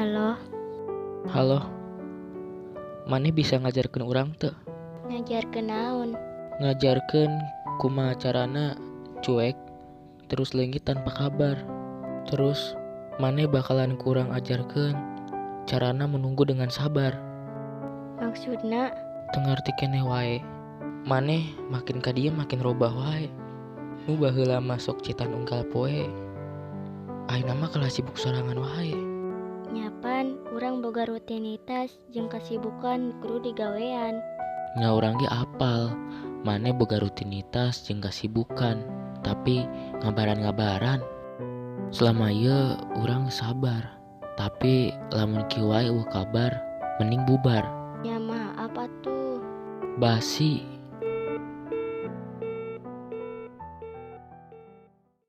Halo. Halo. Maneh bisa ngajarkeun urang teu? Ngajarkeun naon? Ngajarkeun kumaha carana cuek terus leungit tanpa kabar. Terus maneh bakalan kurang ajarkeun carana menunggu dengan sabar. Maksudna? Teu ngarti keneh wae. Maneh makin ka dieu makin robah wae. Nu baheula mah sok citan unggal poe. Ayeuna mah kalah sibuk sorangan wae. Nya pan urang boga rutinitas jeung kasibukan kudu digawean. Nya urang ge apal maneh boga rutinitas jeung kasibukan, tapi ngabaran-ngabaran. Selama ieu urang sabar, tapi lamun kieu wae euweuh kabar mending bubar. Nya maaf atuh. Basi.